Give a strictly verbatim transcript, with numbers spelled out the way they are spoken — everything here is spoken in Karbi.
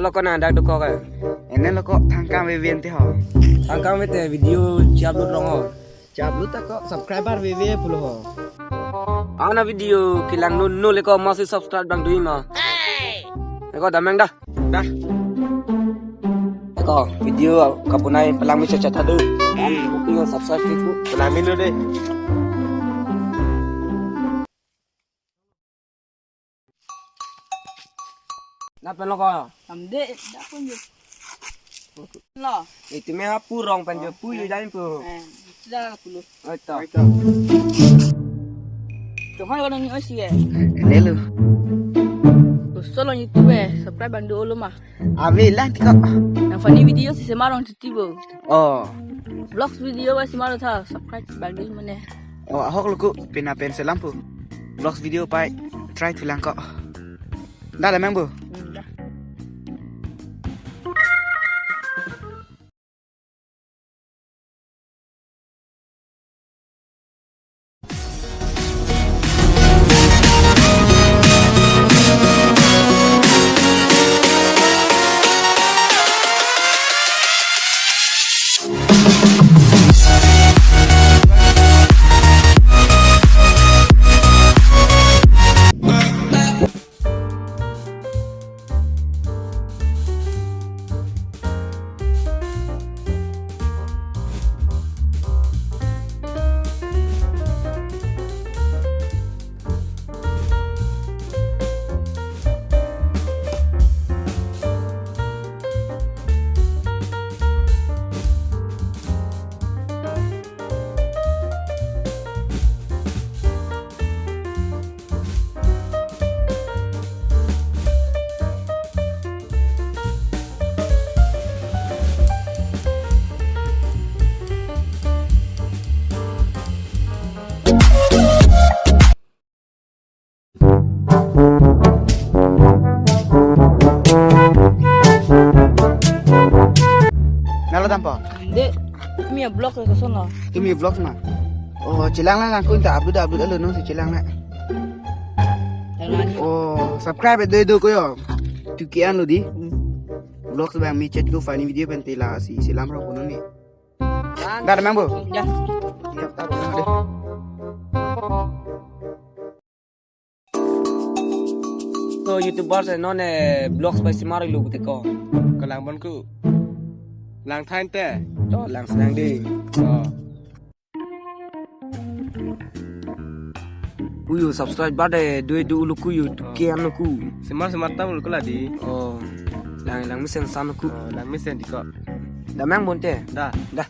Ko nang dak dokok ke? Ene lo ko, thangkang veve ante ho. Thangkang vete video chi-upload rong ho. Chi-upload ta ko subscriber veve pulo ho. Ana video kelang nu nu le ko masi subscribe bang dui ma. Eko damang dah. Dah. Eko video kapunai pelang mi chat chat adu. Booking subscribe itu. Pelang mi nu deh. Nat pen lo ko? Amde, dak pun ju. Lo. Itu me ha pu rong pen ju pu ju jan pu. Eh, sudah lah puluh. Oh, itu. Tuhan kalau nang osi eh. Lelu. Solo YouTube eh, subscribe bang do lo ma. Ave lang tiko. Nang funny video si semar rong cuti bo. Oh. Vlogs video ba semar tha subscribe bang do mane. Oh, ahok lo ko pina pen selam pu. Vlogs video pai try thulang ko. Dah damang bo. Hmm, dah. Nalo dampo? Dek, mi vlog ke sono. Tumi vlog ma. Oh, chelang lang lang ko ta upload upload lo nung si chelang na. Chelang ni. Oh, subscribe do do ko yo. Tukian lo di. Hmm. Vlog bang mi chat ko funny video pen tila si selam ro ko ni. Dah damang bo. Ya. Iya, tak apa deh. So YouTubers eh non eh vlogs pai semar lo bute ko. Ko lang bon ku. Lang thain te. To lang senang ding. Oh. Kuyu subscribe ba de dui du ulu kuyu tu kian lo ku. Semar semar ta ulu kula di. Oh. Lang lang mesen san ku. Oh, lang mesen di ko. Damang bon te. Dah. Dah.